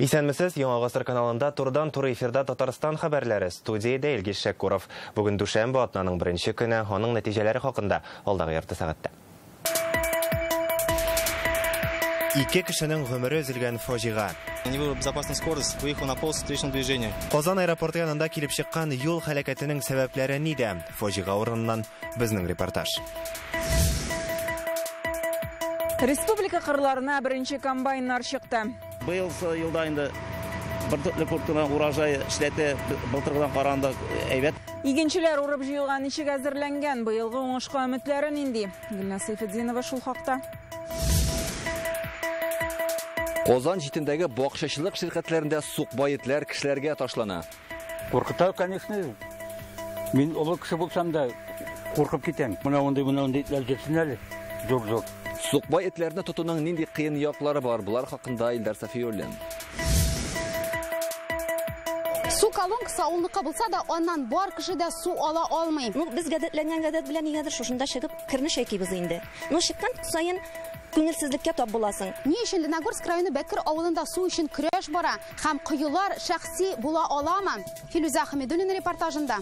Исәнмесез, Яңа Гасыр каналында турыдан-туры эфирда Татарстан хәбәрләре. Студиядә Илгиз Шәкуров. Бүген дүшәмбе, атнаның беренче көне, аның нәтиҗәләре хакында алдагы ярты сәгатьтә. Ике кешенең гомере өзелгән фаҗига. Не выбрал безопасную скорость, выехал на полосу встречного движения. Казан аэропорты янында килеп чыккан юл һәлакәтенең сәбәпләре нидә? Фаҗига урыныннан безнең репортаж. Республика кырларына беренче комбайннар чыкты. Быел елда инде бер культура урожай эшләтә, былтыргыдан караганда әйбәт. Игенчеләр урып җыелган ничек әзерләнгән, быелгы уңышка өметләре нинди? Гөлназ Сәйфетдинова шул хакта. Казан читендәге бакчачылык ширкәтләрендә сукбай этләр кешеләргә ташлана. Куркыта, конечно. Мин олы кеше булсам да куркып китәм. Менә мондый этләр йөрсен әле. Зур-зур. Сукбай этләрне тотуның нинди кыен яклары бар? Булар хакында Илдар Сафиуллин. Су колонкасы авылныкы булса да, аннан бар кеше дә су ала алмый. Ну, без гадәтләнгән гадәт белән нигәдер шушында чыгып керне чәйкибез инде. Ну, чыккан саен күңелсезлеккә тап буласың. Ни өчен Леногорск районы Бәкер авылында су өчен көрәш бара һәм коелар шәхси була аламы? Филүзә Хәмидуллина репортажында.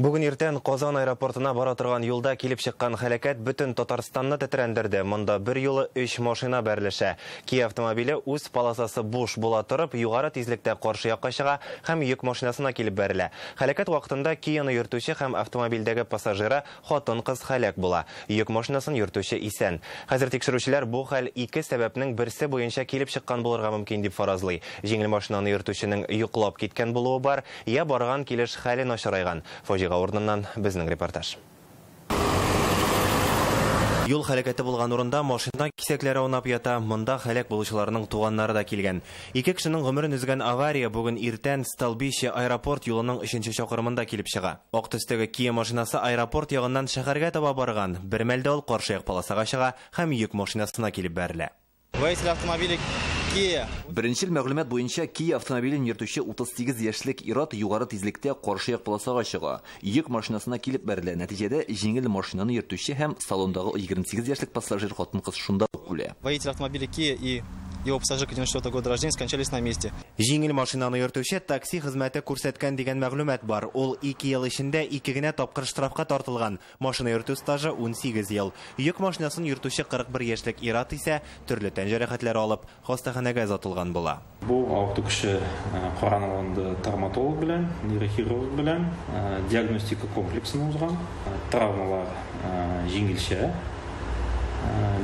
Бүген иртән Казан аэропортына бара торган юлда килеп чыккан һәлакәт бөтен Татарстанны тетрәндерде. Монда бер юлы 3 машина бәрелешә. Kia автомобиле үз полосасы буш була торып, югары тизлектә каршы якка чыга һәм йөк машинасына килеп бәрелә. Һәлакәт вакытында Kia-ны йөртүче һәм автомобильдәге пассажиры хатын-кыз һәлак була. Йөк машинасын йөртүче исән. Хәзер тикшерүчеләр бу хәл ике сәбәпнең берсе буенча килеп чыккан булырга мөмкин дип фаразлый. Җиңел машинаны йөртүченең йоклап киткән булуы бар, я барган килеш хәле начарайган. Фаҗига урыныннан безнең репортаж. Юл һәлакәте булган урында машина кисәкләре аунап ята, монда һәлак булучыларның туганнары да килгән. Ике кешенең гомерен өзгән авария бүген иртән Столбище аэропорт юлының 3нче чакрымында килеп чыга. Ак төстәге Kia машинасы аэропорт ягыннан шәһәргә таба барган. Бер мәлдә ул каршы як полосага чыга һәм йөк машинасына килеп бәрелә. Водитель автомобиля Kia. Беренчел мәгълүмат буенча Kia автомобилен йөртүче 38 яшьлек ир-ат югары тизлектә каршы як полосага чыга. Йөк машинасына килеп бәрелә. Нәтиҗәдә җиңел машинаны йөртүче һәм салондагы 28 яшьлек пассажир хатын-кыз шунда ук үлә. Водитель автомобиля Kia и его пассажирка 94 года рождения скончались на месте. Җиңел машинаны йөртүче такси хезмәте күрсәткән дигән мәгълүмат бар. Ул 2 ел эчендә 2 генә тапкыр штрафка тартылган. Машина йөртү стажы 18 ел. Йөк машинасын йөртүче 41 яшьлек ир-ат исә төрле тән җәрәхәтләре алып хастаханәгә озатылган була. Бу авырту кеше каралганда травматолог белән, нейрохирург белән диагностика комплексын узган. Травмалар җиңелчә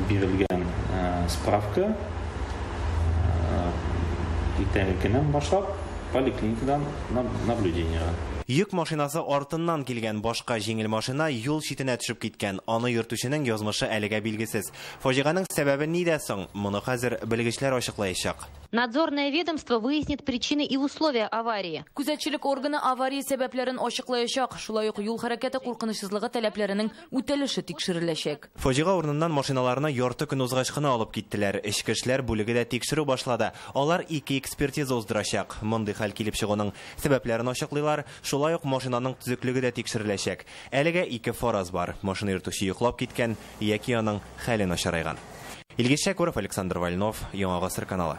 бирелгән справка иртәнге көннән башлап поликлиникадан наблюдениега. Йөк машинасы артыннан килгән башка җиңел машина юл читенә төшеп киткән. Аны йөртүченең язмышы әлегә билгесез. Фаҗиганең сәбәбе нидә соң? Моны хәзер белгечләр ачыклаячак. Надзорное ведомство выяснит причины и условия аварии. Күзәтчелек органы авария сәбәпләрен ачыклаячак. Шулай ук юл хәрәкәте куркынычсызлыгы таләпләренең үтәлеше тикшереләчәк. Фаҗига урыныннан машиналарны ярты көн узгач кына алып киттеләр. Эчке эшләр бүлеге дә тикшерү башлады. Алар ике экспертиза уздырачак. Мондый хәл килеп чыгуның сәбәпләрен ачыклыйлар. Шулай ук машинаның төзеклеге дә тикшереләчәк. Әлегә ике фараз бар. Машина йөртүче йоклап киткән яки аның хәле начарайган. Илгиз Шәкуров, Александр Вольнов, Яңа Гасыр каналы.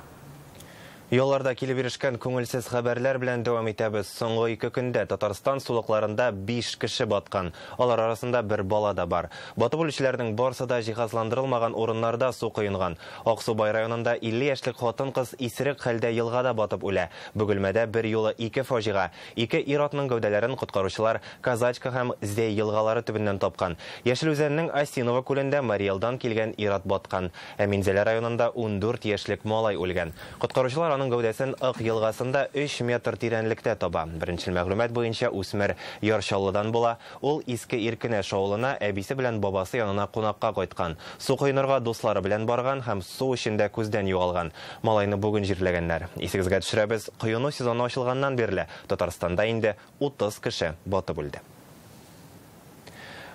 Юлларда килеп ирешкән күңелсез хәбәрләр белән дәвам итәбез. Соңгы 2 көндә Татарстан сулыкларында 5 кеше баткан. Алар арасында бер бала да бар. Батып үлүчеләрнең барсы да җиһазландырылмаган урыннарда су коенган. Аксубай районында 50 яшьлек хатын-кыз исерек хәлдә елгада батып үлә. Бөгелмәдә бер юлы 2 фаҗига. 2 ир-атның гәүдәләрен коткаручылар Казачка һәм Зәй елгалары төбеннән тапкан. Яшел Үзәннең Осиново күлендә Мариэлдан килгән ир-ат баткан. Ә Минзәлә районында 14 яшьлек малай үлгән. Коткаручылар аның гәүдәсен Ык елгасында 3 метр тирәнлектә таба. Беренчел мәгълүмат буенча үсмер Яр Чаллыдан була. Ул Иске Иркенәш авылына әбисе белән бабасы янына кунакка кайткан. Су коенырга дуслары белән барган һәм су эчендә күздән югалган. Малайны бүген җирләгәннәр. Исегезгә төшерәбез, коену сезоны ачылганнан бирле Татарстанда инде 30 кеше батып үлде.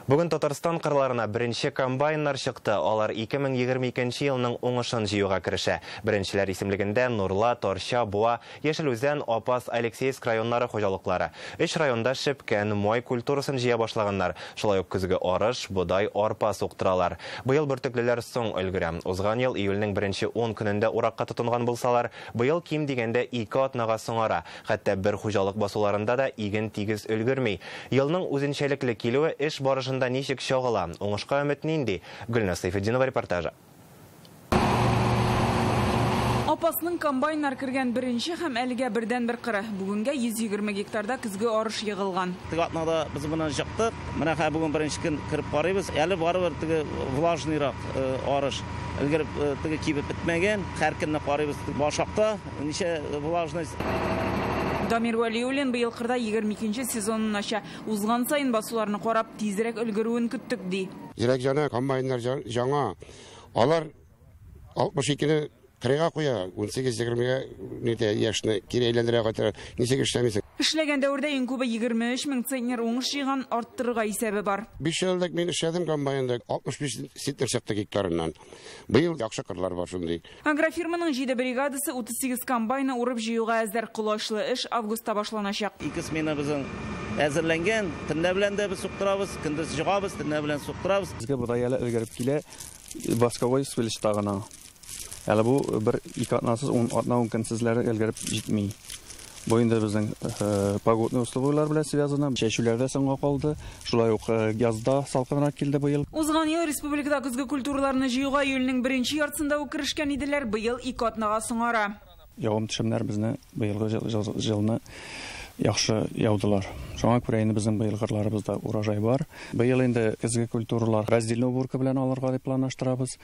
Бүген Татарстан кырларына беренче комбайннар чыкты. Алар 2022 елның уңышын җыюга керешә. Беренчеләр исемлегендә Нурлат, Арча, Буа, Яшел Үзән, Апас, Алексеевск районнары хуҗалыклары. Өч районда шепкән, май культурасын җыя башлаганнар. Шулай ук көзге арыш, бодай, арпа суктыралар. Быел бөртеклеләр соң өлгерә. Узган ел июльнең беренче 10 көнендә уракка тотынган булсалар, быел ким дигәндә 2 атнага соңара. Хәтта бер хуҗалык басуларында да иген тигез өлгерми. Елның үзенчәлекле килүе эш барышында ничек чагыла? Уңышка өмет нинди? Гөлназ Сәйфетдинова репортажы. Апасның комбайннар кергән беренче һәм әлегә бердән-бер кыры. Бүгенгә 120 гектарда көзге арыш егылган. Теге атнада без моны җыктык. Менә хәзер бүген беренче көн кереп карыйбыз. Әле барыбер теге влажныйрак арыш өлгереп теге кибеп бетмәгән. Һәр көнне карыйбыз башакта ничә влажность. Дамир Вәлиуллин быел кырда 22 сезонын ача. Узган сайын басуларны карап тизрәк өлгерүен көттек ди. Зирәк жана комбайннар жаңа. Алар 62-не кырыйга куя, 18-20-гә нитә яшьне кире әйләндерә кайтара. Ничек эшләмисең? Эшләгән дәвердә иң күбе 23 мең центнер уңыш җыйган, арттырырга исәбе бар. 5 еллык мин эшләдем комбайнда, 65 центнер чыкты гектарыннан. Быел яхшы кырлар бар шундый. Агрофирманың 7 бригадасы 38 комбайны урып җыюга әзер. Колачлы эш августта башланачак. Ике смена безнең әзерләнгән, төнлә белән дә без суктырабыз, көндез җыгабыз, төнлә белән суктырабыз. Безгә бодай әле өлгереп килә, восковой свеличта гына. Әле бу бер ике атнасыз, 10 атна 10 көнсезләре өлгереп җитми. Бу инде безнең погодный условиялар белән связано. Чәчүләр дә соңга калды. Шулай ук язда салкынрак килде быел. Узган ел республикада көзге культураларны җыюга июльнең беренче яртысында ук керешкән иделәр, быел ике атнага соңара. Явым төшемнәр безне быелгы елны яхшы яудылар. Шуңа күрә инде безнең быел кырларыбызда урожай бар. Быел инде көзге культуралар раздельный уборка белән алырга дип планлаштырабыз.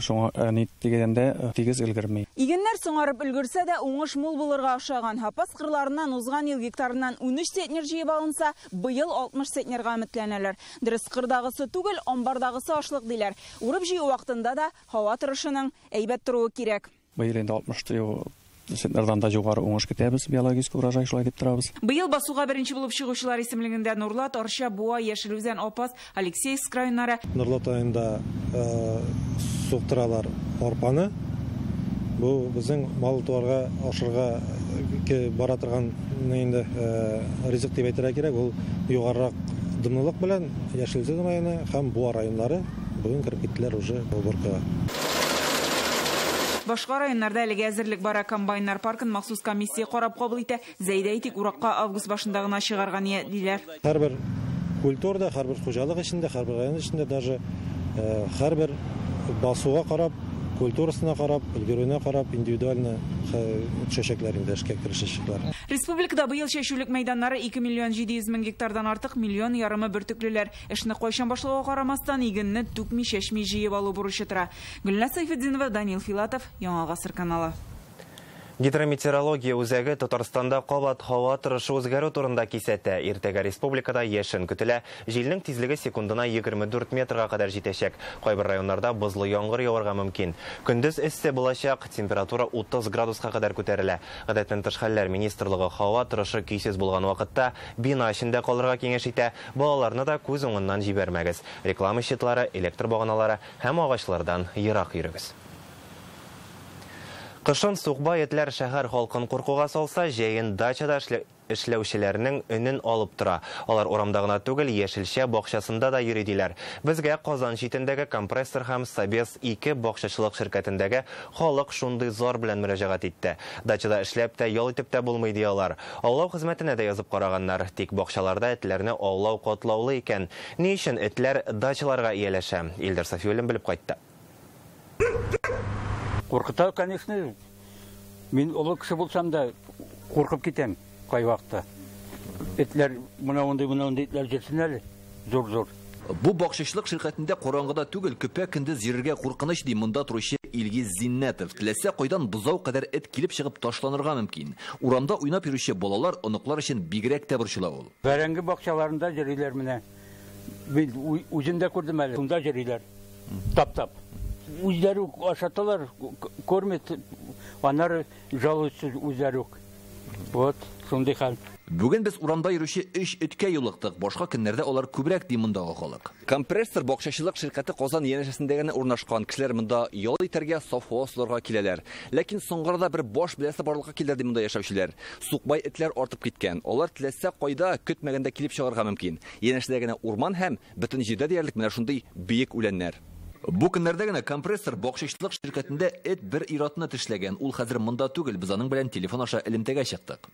Шуңа ни дигәндә тигез өлгерми. Игеннәр соңарып өлгерсә дә уңыш мул булырга охшаган. Апас кырларыннан узган ел гектарыннан 13 центнер җыеп алынса, быел 60 центнерга өметләнәләр. Дөрес, кырдагысы түгел, амбардагысы ашлык диләр. Урып җыю вакытында да һава торышының әйбәт торуы кирәк. Быел инде 60 центнердан да югары уңыш көтәбез, биологик урожай шулай дип торабыз. Быел басуга беренче булып чыгучылар исемлегендә Нурлат, Арча, Буа, Яшел Үзән, Апас, Алексеевск районнары. Нурлат районында суктыралар арпаны. Бу безнең мал-туарга ашырга бара торган инде ризык дип әйтергә кирәк. Ул югарырак дымлылык белән Яшел Үзән районы һәм Буа районнары бүген кереп киттеләр уже уборкага. Башка районнарда әлегә әзерлек бара. Комбайннар паркын махсус комиссия карап кабул итә. Зәйдә әйтик, уракка август башында гына чыгарга ниятлиләр. Һәрбер культурада, һәрбер хуҗалык эчендә, һәрбер район эчендә даже һәрбер басуга карап, культурасына карап, өлгерүенә карап, индивидуально төшәчәкләр инде, эшкә керешәчәкләр. Республикада быел чәчүлек мәйданнары 2 миллион 700 мең гектардан артык, миллион ярымы бөртеклеләр. Эшне кайчан башлауга карамастан, игенне түкми чәчми җыеп алу бурычы тора. Гөлназ Сәйфетдинова, Данил Филатов, Яңа Гасыр каналы. Гидрометеорология үзәге Татарстанда кабат һава торышы үзгәрү турында кисәтә. Иртәгә республикада яшен көтелә. Җилнең тизлеге секундына 24 метрга кадәр җитәчәк. Кайбер районнарда бозлы яңгыр яварга мөмкин. Көндез эссе булачак, температура 30 градуска кадәр күтәрелә. Гадәттән тыш хәлләр министрлыгы һава торышы көйсез булган вакытта бина эчендә калырга киңәш итә. Балаларны да күз уңыннан җибәрмәгез. Реклама щитлары, электр баганалары һәм агачлардан ерак йөрегез. Кышын сукбай этләр шәһәр халкын куркуга салса, җәен дачада эшләүчеләрнең өнен алып тора. Алар урамда гына түгел, яшелчә бакчасында да йөри диләр. Безгә Казан читендәге компрессор һәм Собес 2 бакчачылык ширкәтендәге халык шундый зар белән мөрәҗәгать итте. Дачада эшләп тә, ял итеп тә булмый ди алар. Аулау хезмәтенә дә язып караганнар. Тик бакчаларда этләрне аулау катлаулы икән. Ни өчен этләр дачаларга ияләшә? Илдар Сафиуллин белеп кайтты. Куркыта, конечно. Мин олы кеше булсам да куркып китәм кайвакытта. Этләр менә мондый этләр җитсен әле. Зур-зур. Бу бакчачылык ширкәтендә караңгыда түгел, көпә-көндез йөрергә куркыныч ди монда торучы Илгиз Зиннәтов. Теләсә кайдан бозау кадәр эт килеп чыгып ташланырга мөмкин. Урамда уйнап йөрүче балалар, оныклар өчен бигрәк тә борчыла ул. Бәрәңге бакчаларында йөриләр менә. Мин үзем дә күрдем әле. Шунда йөриләр. Тап-тап. Үзләре үк ашаталар, кормят, аннары жалуются үзләре үк. Вот, шундый хәл. Бүген без урамда йөрүче 3 эткә юлыктык. Башка көннәрдә алар күбрәк ди мондагы халык. Компрессор бакчачылык ширкәте Казан янәшәсендә генә урнашкан. Кешеләр монда ял итәргә, саф һава суларга киләләр. Ләкин соңгы арада бер баш беләсе барлыкка килде ди монда яшәүчеләр. Сукбай этләр артып киткән. Алар теләсә кайда көтмәгәндә килеп чыгарга мөмкин. Янәшәдә генә урман һәм бөтен җирдә диярлек менә шундый биек үләннәр. Бу көннәрдә генә компрессор бакчачылык ширкәтендә эт бер ир-атны тешләгән. Ул хәзер монда түгел, без аның белән телефон аша элемтәгә чыктык.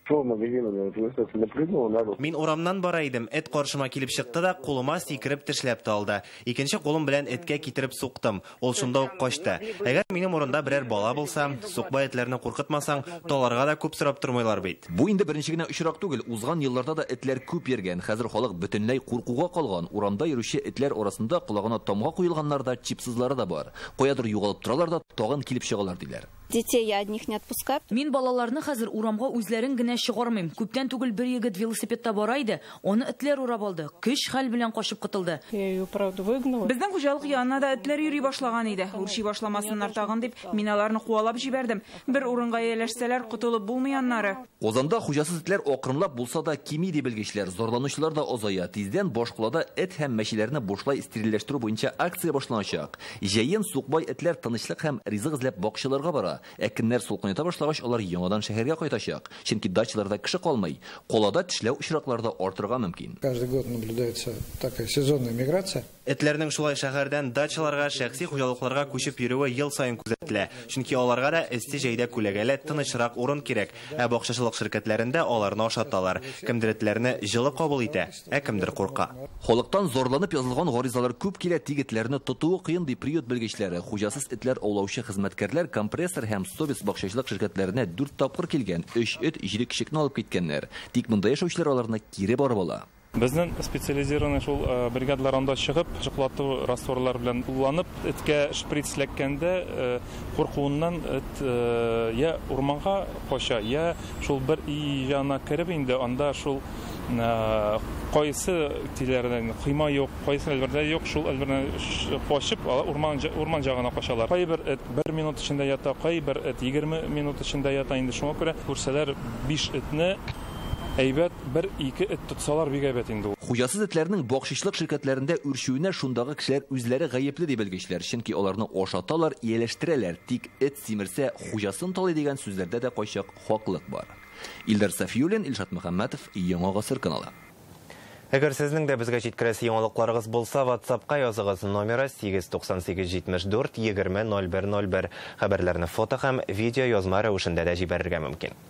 Мин урамнан бара идем, эт каршыма килеп чыкты да, кулыма сикереп тешләп тә алды. Икенче кулым белән эткә китереп суктым. Ул шунда ук качты. Әгәр минем урында берәр бала булса, сукбай этләрне куркытмасаң, таларга да күп сорап тормыйлар бит. Бу инде беренче генә очрак түгел. Узган елларда да этләр күп йөргән. Хәзер халык бөтенләй куркуга калган. Урамда йөрүче этләр арасында колагына тамга куелганнар да, чипсызлары да бар. Каядыр югалып торалар да, тагын килеп чыгалар диләр. Детей я одних не отпускаю. Мин балаларны хәзер урамга үзләрен генә чыгармыйм. Күптән түгел бер егет велосипедта бара иде, аны этләр урап алды. Көч хәл белән качып котылды. Я ее, правда, выгнала. Безнең хуҗалык янына да этләр йөри башлаган иде. Үрчи башламасыннар тагын дип, мин аларны куалап җибәрдем. Бер урынга ияләшсәләр, котылып булмый аннары. Казанда хуҗасыз этләр акрынлап булса да кими ди белгечләр. Зарланучылар да азая. Тиздән башкалада эт һәм мәчеләрне бушлай стерильләштерү буенча акция башланачак. Җәен сукбай этләр тынычлык һәм ризык эзләп бакчаларга бара. Ә көннәр салкыная башлагач, алар яңадан шәһәргә кайтачак. Чөнки дачаларда кеше калмый. Калада тешләү очраклары да артырга мөмкин. Каждый год наблюдается такая сезонная миграция. Этләрнең шулай шәһәрдән дачаларга, шәхси хуҗалыкларга күчеп йөрүе ел саен күзәтелә. Чөнки аларга да эссе җәйдә күләгәле тынычрак урын кирәк. Ә бакчачылык ширкәтләрендә аларны ашаталар. Кемдер этләрне җылы кабул итә, ә кемдер курка. Халыктан зарланып язылган гаризалар күп килә, тик этләрне тотуы кыен ди приют белгечләре. Хуҗасыз этләр аулаучы хезмәткәрләр компрессор һәм Собес бакчачылык ширкәтләренә 4 тапкыр килгән, 3 эт, 7 кешекне алып киткәннәр. Тик монда яшәүчеләр аларны кире барып ала. Безнең специализированный шул бригадалар анда чыгып, җыклату растворлар белән кулланып, эткә шприц эләккәндә куркуыннан эт я урманга кача, я шул бер өй янына кереп инде анда шул кайсы тиләрдән кыйма юк, кайсы әлбердә юк, шул әлбердән качып, алар урман ягына качалар. Кайбер эт 1 минут эчендә ята, кайбер эт 20 минут эчендә ята. Инде шуңа күрә күрсәләр 5 этне әйбәт, 1-2 эт тотсалар бик әйбәт инде ул. Хуҗасыз этләрнең бакчачылык ширкәтләрендә үрчүенә шундагы кешеләр үзләре гаепле ди белгечләр. Чөнки аларны ашаталар, ияләштерәләр. Тик эт симерсә хуҗасын талый дигән сүзләрдә дә кайчак хаклык бар. Илдар Сафиуллин, Илшат Мөхәммәтов, Яңа Гасыр каналы. Әгәр сезнең дә безгә җиткерәсе яңалыкларыгыз булса, WhatsApp-ка языгыз. Номеры 898 74 20 01 01. Хәбәрләрне фото һәм видео язма рәвешендә дә җибәрергә мөмкин.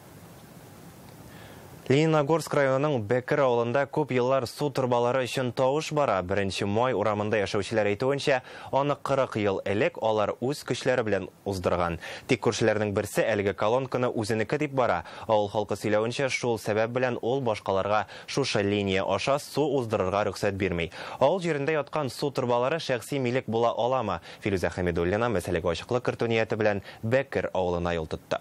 Лениногорск районының Бәкер авылында күп еллар су торбалары өчен тавыш бара. 1 май урамында яшәүчеләр әйтүенчә, аны 40 ел элек алар үз көчләре белән уздырган. Тик күршеләрнең берсе әлеге колонканы үзенеке дип бара. Авыл халкы сөйләвенчә, шул сәбәп белән ул башкаларга шушы линия аша су уздырырга рөхсәт бирми. Авыл җирендә яткан су торбалары шәхси милек була аламы? Филүзә Хәмидуллина мәсьәләгә ачыклык кертү нияте белән Бәкер авылына юл тотты.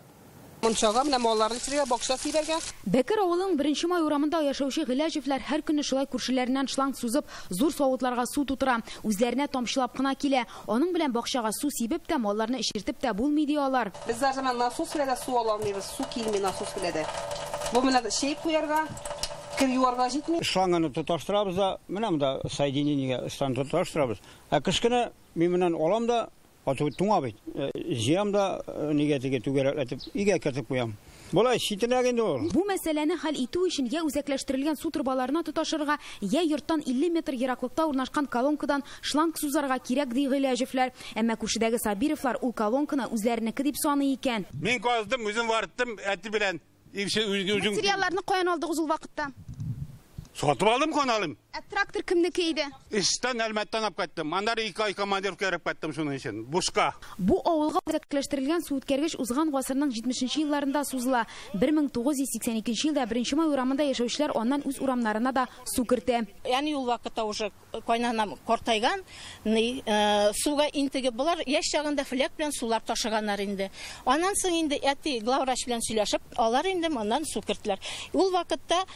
Мончага менә малларны эчерергә, бакча сибәргә. Бәкер авылының 1 май урамында яшәүче Гыйләҗевләр һәр көнне шулай күршеләреннән шланг сузып, зур савытларга су тутыра. Үзләренә тамчылап кына килә. Аның белән бакчага су сибеп тә, малларны эчертеп тә булмый ди алар. Без даже менә насос белән дә су ала алмыйбыз. Су килми насос белән дә. Бу менә чәй куярга, кер юарга җитми. Шланганы тоташтырабыз да, менә монда соединениегә шланг тоташтырабыз. Ә кыш көне мин менән алам да, ату туңа бит. Җыям да нигә теге түгәрәкләтеп өйгә кертеп куям. Болай читенрәк инде ул. Бу мәсьәләне хәл итү өчен я үзәкләштерелгән су торбаларына тоташырга, я йорттан 50 метр ераклыкта урнашкан колонкадан шланг сузарга кирәк ди Гыйләҗевләр. Әмма күршедәге Сабировлар ул колонканы үзләренеке дип саный икән. Мин каздым, үзем варттым, әти белән. Материалларны каян алдыгыз ул вакытта? Сатып алдым, каналым. Ә трактор кемнеке иде? Эштән Әлмәттән алып кайттым. Аннары 2 ай командировка кереп кайттым шуның өчен. Бушка. Бу авылга үзәкләштерелгән су үткәргеч узган гасырның 70 елларында сузыла. 1982 елда 1 май урамында яшәүчеләр аннан үз урамнарына да су кертә. Ягъни ул вакытта уже кайнанам картайган, суга интегеп болар яшь чагында фляг белән сулар ташыганнар инде. Аннан соң инде әти главврач белән сөйләшеп, алар инде моннан су керттеләр. Ул вакытта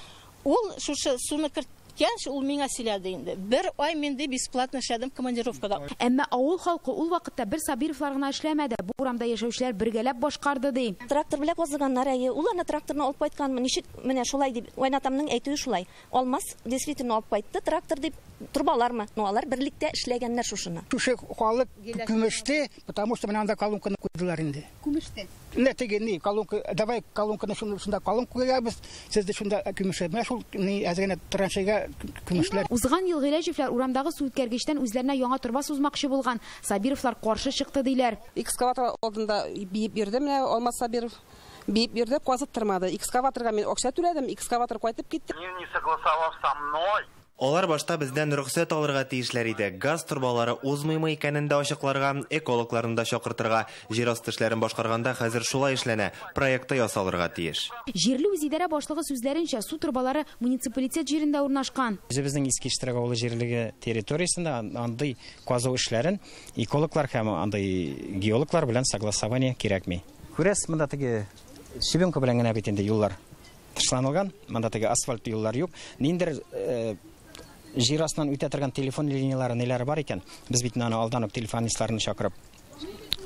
ул шушы суны Киткән, ул миңа сөйләде инде. Бер ай мин ди бесплатно эшләдем командировкада. Әмма авыл халкы ул вакытта бер Сабировлар гына эшләмәде. Бу урамда яшәүчеләр бергәләп башкарды ди. Трактор белән казыганнар, әйе. Ул аны тракторны алып кайтканмы? Ничек менә шулай дип, кайнатамның әйтүе шулай. Алмаз действительно алып кайтты трактор дип, торбалармы? Но алар берлектә эшләгәннәр шушыны. Шушы халык күмеште, потому что менә анда колонканы куйдылар инде. Күмеште. Менә теге ни, колонка, давай колонканы шунда колонка куябыз, сез дә шунда күмешә. Менә шул ни әз генә траншеяга күмешләр. Узган ел Гыйләҗевләр урамдагы су үткәргечтән үзләренә яңа торба сузмакчы булган. Сабировлар каршы чыкты диләр. Экскаватор алдында биеп йөрде менә Алмаз Сабиров. Биеп йөрде, казып тормады. Экскаваторга мин акча түләдем, экскаватор кайтып китте. Не согласовав со мной. Алар башта бездән рөхсәт алырга тиешләр иде. Газ торбалары узмыймы икәнен дә ачыкларга, экологларны да чакыртырга. Җир асты эшләрен башкарганда хәзер шулай эшләнә. Проекты ясалырга тиеш. Җирле үзидарә башлыгы сүзләренчә, су торбалары муниципалитет җирендә урнашкан. Үзебезнең Иске Иштирәк авылы җирлеге территориясендә андый казу эшләрен экологлар һәм андый геологлар белән согласование кирәкми. Күрәсез, монда теге щебенка белән генә бит инде юллар тышланылган, монда теге асфальт юллар юк. Ниндер җир астыннан үтә торган телефон линиялары ниләре бар икән, без бит аны алдан ук телефонистларны чакырып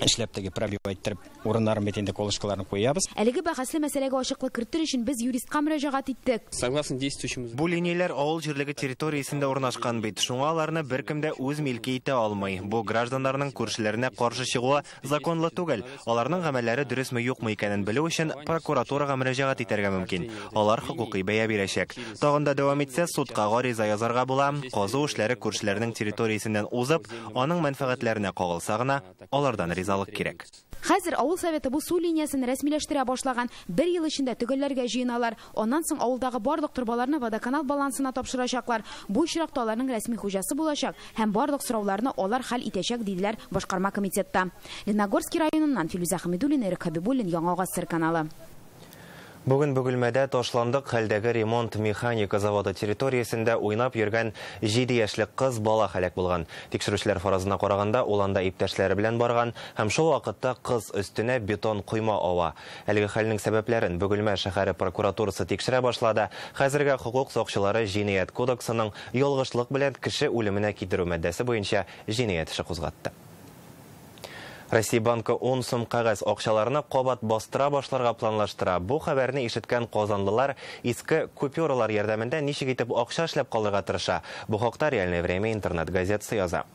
эшләп теге пробивать иттереп урыннарын бит инде колышкаларны куябыз. Әлеге бәхәсле мәсьәләгә ачыклык кертер өчен без юристка мөрәҗәгать иттек. Согласно действующему Бу линияләр авыл җирлеге территориясендә урнашкан бит. Шуңа аларны беркем дә үз милке итә алмый. Бу гражданнарның күршеләренә каршы чыгуы законлы түгел. Аларның гамәлләре дөресме юкмы икәнен белү өчен прокуратурага мөрәҗәгать итәргә мөмкин. Алар хокукый бәя бирәчәк. Тагын да дәвам итсә, судка гариза язарга була. Казу эшләре күршеләрнең территориясеннән узып, аның мәнфәгатьләренә кагылса гына, алардан ризалык кирәк. Хәзер авыл советы бу су линиясен рәсмиләштерә башлаган. Бер ел эчендә төгәлләргә җыеналар. Аннан соң авылдагы барлык торбаларны водоканал балансына тапшырачаклар. Бу очракта аларның рәсми хуҗасы булачак һәм барлык сорауларны алар хәл итәчәк, диделәр башкарма комитетта. Лениногорский районыннан Филүзә Хәмидуллина, Ирек Хәбибуллин, Яңа Гасыр каналы. Бүген Бөгелмәдә ташландык хәлдәге ремонт механика заводы территориясендә уйнап йөргән 7 яшьлек кыз бала һәлак булган. Тикшерүчеләр фаразына караганда, ул анда иптәшләре белән барган һәм шул вакытта кыз өстенә бетон койма ава. Әлеге хәлнең сәбәпләрен Бөгелмә шәһәре прокуратурасы тикшерә башлады. Хәзергә хокук сакчылары җинаять кодексының ялгышлык белән кеше үлеменә китерү маддәсе буенча җинаять эше кузгатты. Россия банкы 10 сум кәгазь акчаларны кабат бастыра башларга планлаштыра. Бу хәбәрне ишеткән казанлылар иске купюралар ярдәмендә ничек итеп акча эшләп калырга тырыша. Бу хакта Реальное время интернет-газетасы яза.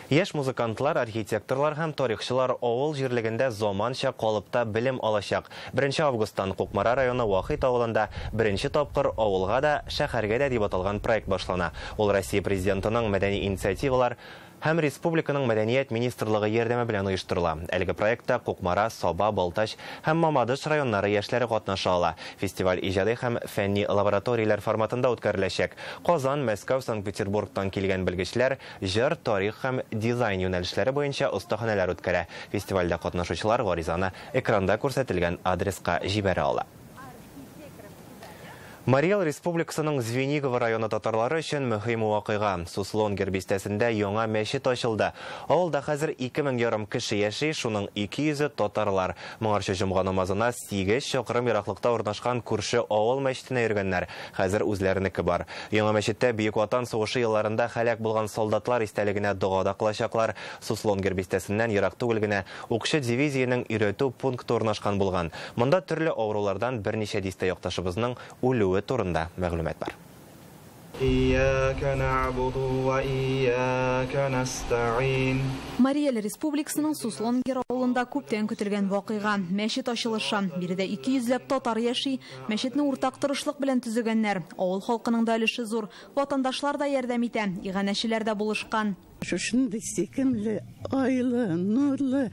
Яшь музыкантлар, архитекторлар һәм тарихчылар авыл җирлегендә заманча калыпта белем алачак. 1 августтан Кукмара районы Вахит авылында беренче тапкыр авылга да, шәһәргә дә дип аталган проект башлана. Ул Россия президентының мәдәни инициативалар һәм республиканың мәдәният министрлыгы ярдәме белән оештырыла. Әлеге проектта Кукмара, Саба, Балтач һәм Мамадыш районнары яшьләре катнаша ала. Фестиваль иҗади һәм фәнни лабораторияләр форматында үткәреләчәк. Казан, Мәскәү, Санкт-Петербургтан килгән белгечләр җыр, тарих һәм дизайн юнәлешләре буенча остаханәләр үткәрә. Фестивальдә катнашучылар гаризаны экранда күрсәтелгән адреска җибәрә ала. Марий Эл Республикасының Звенигово районы татарлары өчен мөһим вакыйга. Суслонгер бистәсендә яңа мәчет ачылды. Авылда хәзер 2500 кеше яши, шуның 200-е татарлар. Моңарчы җомга намазына 8 чакрым ераклыкта урнашкан күрше авыл мәчетенә йөргәннәр. Хәзер үзләренеке бар. Яңа мәчеттә Бөек Ватан сугышы елларында һәлак булган солдатлар истәлегенә дога да кылачаклар. Суслонгер бистәсеннән ерак түгел генә укчы дивизиянең өйрәтү пункты урнашкан булган. Монда төрле авырулардан берничә дистә якташыбызның үлүе турында мәгълүмат бар. Iyaka na'budu ve iyyaka nasta'in. Марий Эл Республикасының Суслонгер авылында күптән көтелгән вакыйга мәчет ачылышы. Биредә 200 ләп татар яши. Мәчетне уртак тырышлык белән төзегәннәр. Авыл халкының да өлеше зур. Ватандашлар да ярдәм итә, иганәчеләр дә булышкан. Шушындый сөйкемле, айлы, нурлы.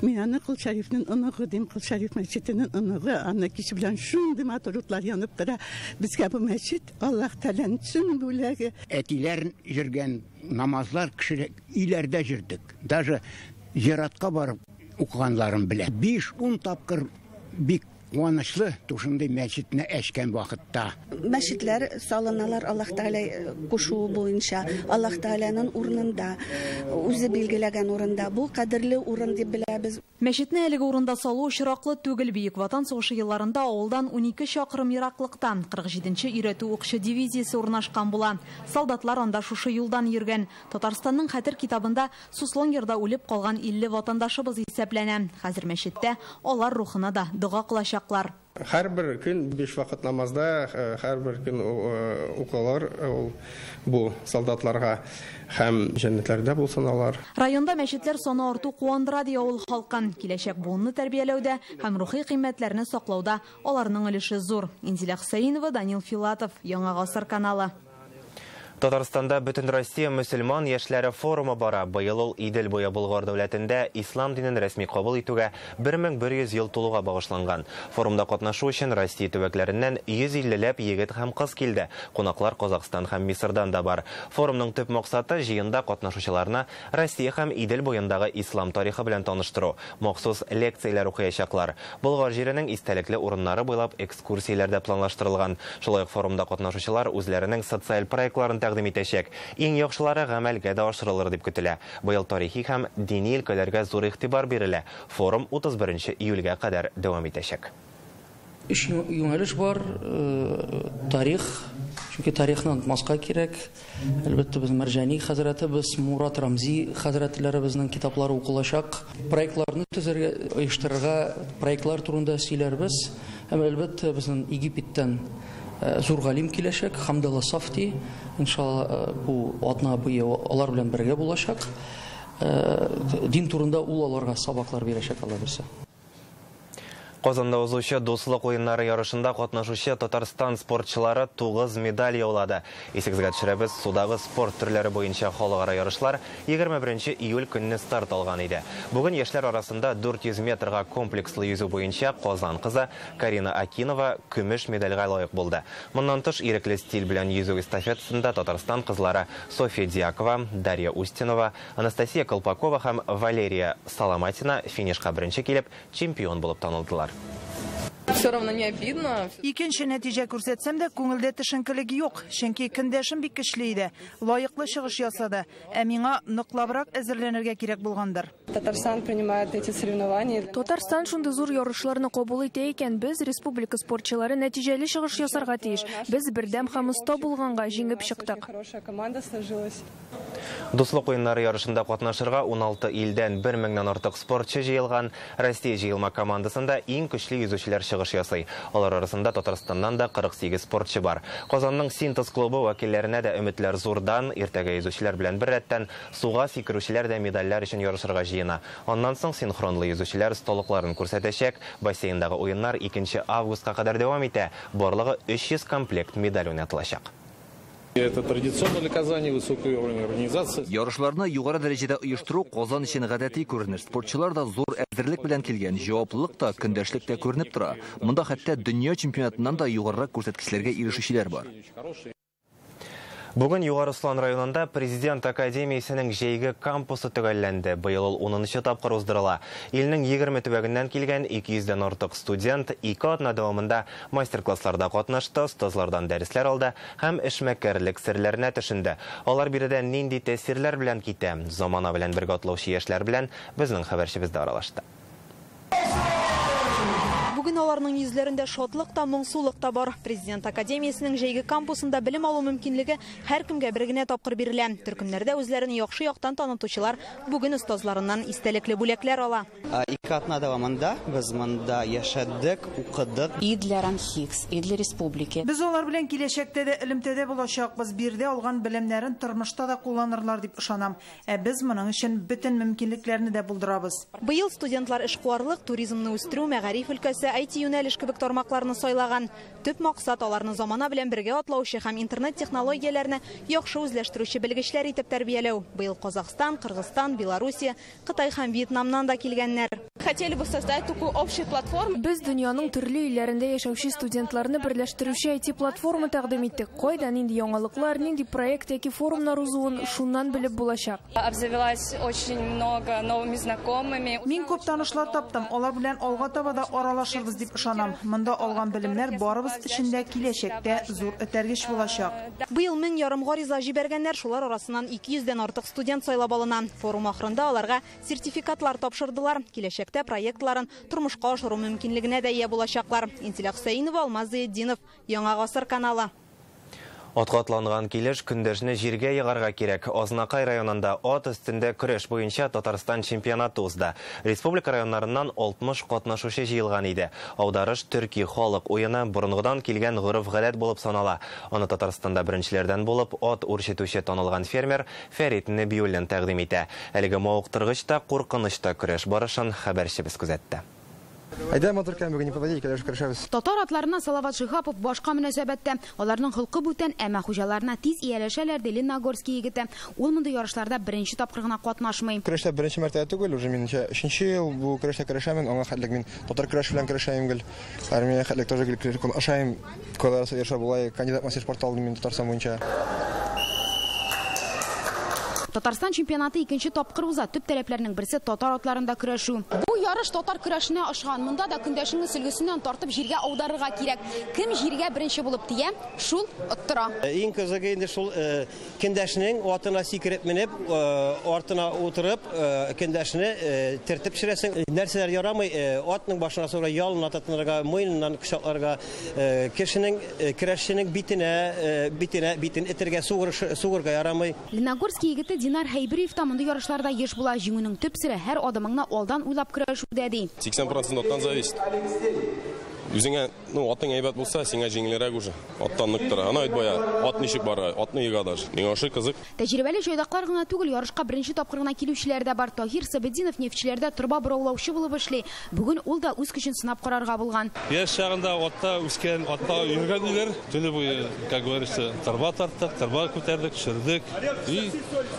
Мин аны Кол Шәрифнең оныгы дим, Кол Шәриф мәчетенең оныгы. Аны кич белән шундый матур утлар янып тора. Безгә бу мәчет Аллаһ Тәгаләнең чын бүләге. Әтиләр йөргән намазлар кеше өйләрдә йөрдек. Даже зиратка барып укыганларын белә. 5-10 тапкыр бик куанычлы шушындый мәчетне ачкан вакытта. Мәчетләр салыналар Аллаһ Тәгалә кушуы буенча, Аллаһ Тәгаләнең урынында, үзе билгеләгән урында. Бу кадерле урын дип беләбез. Мәчетне әлеге урында салу очраклы түгел. Бөек Ватан сугышы елларында авылдан 12 чакрым ераклыкта 47-нче өйрәтү укчы дивизиясе урнашкан була. Солдатлар анда шушы юлдан йөргән. Татарстанның хәтер китабында Суслонгерда үлеп калган 50 ватандашыбыз исәпләнә. Хәзер мәчеттә алар рухына да дога кылачаклар. Һәрбер көн 5 вакыт намазда, һәрбер көн укылар ул бу солдатларга һәм җәннәтләрдә булсын алар. Районда мәчетләр саны арту куандыра, ди авыл халкын. Киләчәк буынны тәрбияләүдә һәм рухи кыйммәтләрне саклауда аларның өлеше зур. Инзилә Хөсәенова, Данил Филатов, Яңа Гасыр каналы. Татарстанда Бөтенроссия мөселман яшьләре форумы бара. Быел ул Идел буе Болгар дәүләтендә ислам динен рәсми кабул итүгә 1100 ел тулуга багышланган. Форумда катнашу өчен Россия төбәкләреннән 150ләп егет һәм кыз килде. Кунаклар Казахстан һәм Мисырдан да бар. Форумның төп максаты җыенда катнашучыларны Россия һәм Идел буендагы ислам тарихы белән таныштыру. Махсус лекцияләр укыячаклар. Болгар җиренең истәлекле урыннары буйлап экскурсияләр дә планлаштырылган. Шулай ук форумда катнашучылар үзләренең социаль проектларын тәкъдим итәчәк. Иң яхшылары гамәлгә дә ашырылыр дип көтелә. Быел тарихи һәм дини өлкәләргә зур игътибар бирелә. Форум 31 июльгә кадәр дәвам итәчәк. Өч юнәлеш бар: тарих, чөнки тарихны онытмаска кирәк. Әлбәттә, без Мәрҗани хәзрәтебез, Мурат Рамзи хәзрәтләребезнең китаплары укылачак. Проектларны төзергә, оештырырга, проектлар турында сөйләрбез. Һәм әлбәттә, безнең Египеттән зур галим киләчәк, Хамдалла Сафти. Иншалла, бу атна буе алар белән бергә булачак. Дин турында ул аларга сабаклар бирәчәк, Алла бирсә. Казанда узучы дуслык уеннары ярышында катнашучы Татарстан спортчылары 9 медаль яулады. Исегезгә төшерәбез, судагы спорт төрләре буенча халыкара ярышлар 21 июль көнне старт алган иде. Бүген яшьләр арасында 400 метрга комплекслы йөзү буенча Казан кызы Карина Акинова көмеш медальгә лаек булды. Моннан тыш ирекле стиль белән йөзү эстафетасында Татарстан кызлары Софья Дьякова, Дарья Устинова, Анастасия Колпакова һәм Валерия Саламатина финишка беренче килеп чемпион булып танылдылар. Все равно не обидно. Икенче нәтиҗә күрсәтсәм дә, күңелдә төшенкелек юк, чөнки көндәшем бик көчле иде. Лаеклы чыгыш ясады. Ә миңа ныклабрак әзерләнергә кирәк булгандыр. Татарстан принимает эти соревнования. Татарстан шундый зур ярышларны кабул итә икән, без республика спортчылары нәтиҗәле чыгыш ясарга тиеш. Без бердәм һәм оста булганга җиңеп чыктык. Хорошая команда сложилась. Дуслык уеннары ярышында катнашырга 16 илдән 1000-нән артык спортчы җыелган. Россия җыелма командасында иң көчле йөзүчеләр чыгыш ясый. Алар арасында Татарстаннан да 48 спортчы бар. Казанның Синтез клубы вәкилләренә дә өметләр зурдан. Иртәгә йөзүчеләр белән беррәттән суга сикерүчеләр дә медальләр өчен ярышырга җыена. Аннан соң синхронлы йөзүчеләр осталыкларын күрсәтәчәк. Бассейндагы уеннар 2 августка кадәр дәвам итә. Барлыгы 300 комплект медаль уйнатылачак. Это традиционно для Казани высокий уровень организации. Ярышларны югары дәрәҗәдә оештыру Казан өчен гадәти күренеш. Спортчылар да зур әзерлек белән килгән, җаваплылык та, көндәшлек тә күренеп тора. Монда хәтта дөнья чемпионатыннан да югарырак күрсәткечләргә ирешүчеләр бар. Бүген Югары Ослан районында Президент академиясенең җәйге кампусы төгәлләнде. Быел ул 10нчы тапкыр уздырыла. Илнең 20 төбәгеннән килгән 200дән артык студент 2 атна дәвамында мастер-классларда катнашты, остазлардан дәресләр алды һәм эшмәкәрлек серләренә төшенде. Алар биредә нинди тәэсирләр белән китә? Замана белән бергә атлаучы яшьләр белән безнең хәбәрчебез дә аралашты. Бүген аларның йөзләрендә шатлык та, моңсулык та бар. Президент академиясенең җәйге кампусында белем алу мөмкинлеге һәркемгә бер генә тапкыр бирелә. Төркемнәрдә үзләрен яхшы яктан танытучылар бүген остазларыннан истәлекле бүләкләр ала. Ике атна дәвамында без монда яшәдек, укыдык. И для РАНХиГС, и для республики. Без алар белән киләчәктә дә элемтәдә булачакбыз. Биредә алган белемнәрен тормышта да кулланырлар дип ышанам. Ә без моның өчен бөтен мөмкинлекләрне дә булдырабыз. Быел студентлар эшкуарлык, туризмны үстерү, мәгариф өлкәсе, IT юнәлеш кебек тармакларны сайлаган. Төп максат аларны замана белән бергә атлаучы һәм интернет технологияләрне яхшы үзләштерүче белгечләр итеп тәрбияләү. Быел Казахстан, Кыргызстан, Белоруссия, Кытай һәм Вьетнамнан да килгәннәр. Хотели бы создать такую общую платформу. Без дөньяның төрле илләрендә яшәүче студентларны берләштерүче IT платформа тәкъдим иттек. Кайда нинди яңалыклар, нинди проект яки форумнар узуын шуннан белеп булачак. Обзавелась очень много новыми знакомыми. Мин күп танышлар таптым. Алар белән алга таба да аралашырбыз дип Ышанам, монда алган белемнәр барыбыз өчен дә киләчәктә зур этәргеч булачак. Быел 1500 гариза җибәргәннәр, шулар арасыннан 200дән артык студент сайлап алына. Форум ахырында аларга сертификатлар тапшырдылар. Киләчәктә проектларын тормышка ашыру мөмкинлегенә дә ия булачаклар. Интилә Хөсәенова, Алмаз Зыятдинов, Яңа Гасыр каналы. Атка атланган килеш көндәшне җиргә егарга кирәк. Азнакай районында ат өстендә көрәш буенча Татарстан чемпионаты узды. Республика районнарыннан 60 катнашучы җыелган иде. Аударыш төрки халык уены борынгыдан килгән гореф-гадәт булып санала. Аны Татарстанда беренчеләрдән булып ат үрчетүче танылган фермер Фәрит Нәбиуллин тәкъдим итә. Әлеге мавыктыргыч та, куркыныч та көрәш барышын хәбәрчебез күзәтте. Әйдә, матур кән, бүген не кәләш көрәшәбез. Татар атларына Салават Шиһапов башка мөнәсәбәттә. Аларның холкы бүтән, әмма хуҗаларына тиз ияләшәләр, ди Лениногорский егете. Ул мондый ярышларда беренче тапкыр гына катнашмый. Көрәштә беренче мәртәбә түгел, уже мин өченче ел бу көрәштә көрәшәмен, аңа хәтлек мин татар көрәше белән көрәшәм гел. Армия хәтлек тоже гел катнашам. Кайлар ярыша булай, кандидат мастер спорта алдым мин Татарстан буенча. Татарстан чемпионаты икенче тапкыр уза. Төп таләпләрнең берсе татар атларында көрәшү. Бу ярыш татар көрәшенә ошаган. Монда да көндәшеңне сөлгесеннән тартып җиргә аударырга кирәк. Кем җиргә беренче булып тия, шул оттыра. Иң кызыгы инде шул көндәшнең атына сикереп менеп, артына утырып, көндәшне тертеп төшерәсең. Нәрсәләр ярамый, атның башына сура ялына тотынырга, муеныннан кочакларга, кешенең, көрәшченең битенә битен этергә, сугырга ярамый. Лениногорский егете Динар Хәйбириев та мондый ярышларда еш була. Җиңүнең төп сере һәр адымыңны алдан уйлап көрәшүдә, ди. 80% аттан зависит. Үзеңә, ну, атың әйбәт булса, сиңа җиңелрәк уже. Аттан нык тора. Ана бит бая, ат ничек бара, атны ега даже. Миңа ошый кызык. Тәҗрибәле җайдаклар гына түгел, ярышка беренче тапкыр гына килүчеләр дә бар. Таһир Сабетдинов нефтьчеләрдә торба бораулаучы булып эшли. Бүген ул да үз көчен сынап карарга булган. Яшь чагында атта үскән, атта йөргән диләр. Төне буе, как говорится, торба тарттык, торба күтәрдек, төшердек. И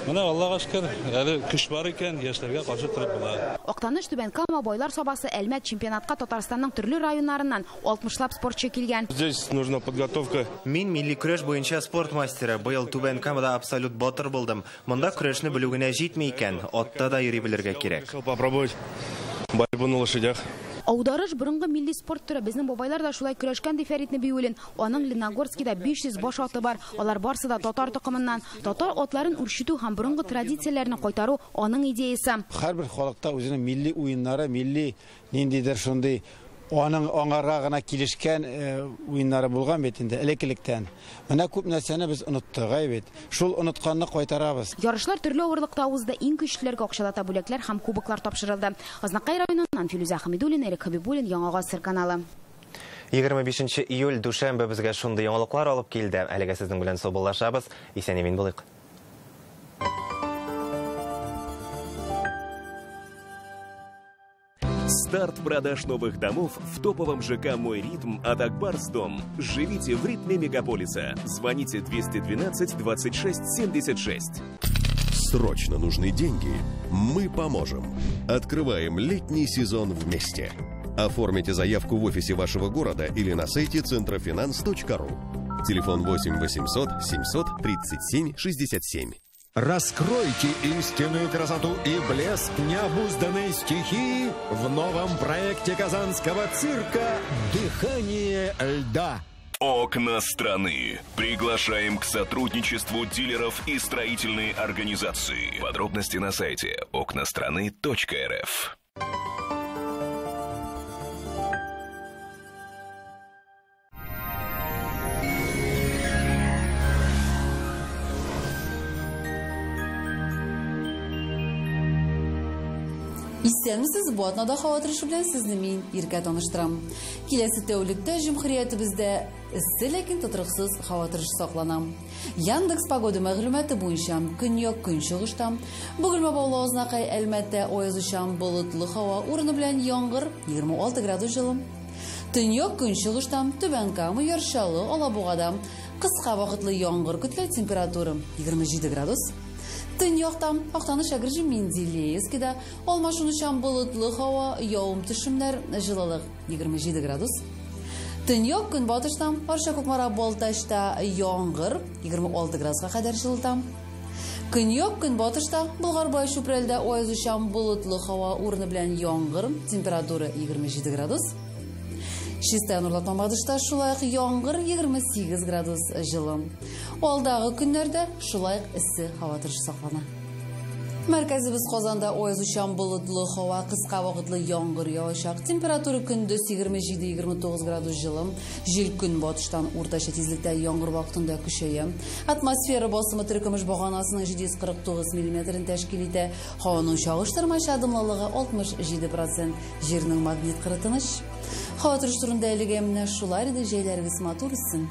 менә Аллага шөкер, әле көч бар икән, яшьләргә каршы торып була. Актаныш, Түбән Кама, Байлар Сабасы, Әлмәт чемпионатка Татарстанның төрле районнарыннан 60лап спортчы килгән. Здесь нужна подготовка. Мин милли көрәш буенча спорт мастеры. Быел Түбән Камада абсолют батыр булдым. Монда көрәшне белү генә җитми икән, атта да йөри белергә кирәк. Попробовать борьбу на лошадях. Аударыш борынгы милли спорт төре. Безнең бабайлар да шулай көрәшкән, ди Фәрит Нәбиуллин. Аның Лениногорскийда 500 баш аты бар. Алар барсы да татар токымыннан. Татар атларын үрчетү һәм борынгы традицияләрне кайтару аның идеясы. Һәрбер халыкта үзенең милли уеннары, милли ниндидер шундый аның аңарга гына килешкән уеннары булган бит инде элек-электән. Менә күп нәрсәне без оныттык бит. Шул онытканны кайтарабыз. Ярышлар төрле авырлыкта узды. Иң көчлеләргә акчалата бүләкләр һәм кубоклар тапшырылды. Азнакай районыннан Филүзә Хәмидуллина, Эрик Хабибуллин, Яңа Гасыр каналы. 25 июль дүшәмбе безгә шундый яңалыклар алып килде. Әлегә сезнең белән саубуллашабыз. Исән-имин булыйк. Старт продаж новых домов в топовом ЖК «Мой ритм» от «Акбарс Дом». Живите в ритме мегаполиса. Звоните 212 26 76. Срочно нужны деньги? Мы поможем. Открываем летний сезон вместе. Оформите заявку в офисе вашего города или на сайте центрофинанс.ру. Телефон 8 800 737 67. Раскройте истинную красоту и блеск необузданной стихии в новом проекте Казанского цирка «Дыхание льда». Окна страны. Приглашаем к сотрудничеству дилеров и строительные организации. Подробности на сайте окнастраны.рф. Исәнмесез, бу атнада һава торышы белән сезне мин Иркә таныштырам. Киләсе тәүлектә җөмһүриятебездә эссе, ләкин тотрыксыз һава торышы саклана. Яндекс погода мәгълүматы буенча көньяк көнчыгышта Бөгелмә, Баулы, Азнакай, Әлмәттә аязучан болытлы һава, урыны белән яңгыр, 26 градус җылы. Төньяк көнчыгышта Түбән Кама, Яр Чаллы, Алабугада кыска вакытлы яңгыр көтелә, температура 27 градус. Төньякта Актаныш, Әгерҗе, Менделеевскида алмашынучан болытлы һава, явым-төшемнәр, җылылык 27 градус. Төньяк көнбатышта Арча, Кукмара, Балтачта яңгыр, 26 градуска кадәр җылыта. Көньяк көнбатышта Болгар-Бай, Чүпрәлдә аязучан болытлы һава, урыны белән яңгыр, температура 27 градус. Чистай, Нурлат, Мамадышта шулай ук яңгыр, 28 градус җылы. Алдагы көннәрдә шулай ук эссе һава торышы саклана. Мәркәзебез Казанда аязучан болытлы һава, кыска вакытлы яңгыр явачак. Температура көндез 27-29 градус җылы. Җил көнбатыштан уртача тизлектә яңгыр вакытында көчәя. Атмосфера басымы теркөмеш баганасының 749 миллиметрын тәшкил итә. Һаваның чагыштырмача дымлылыгы 67%. Җирнең магнит кыры тыныч. Һава торышы турында әлегә менә шулар иде. Җәйләрегез матур үтсен.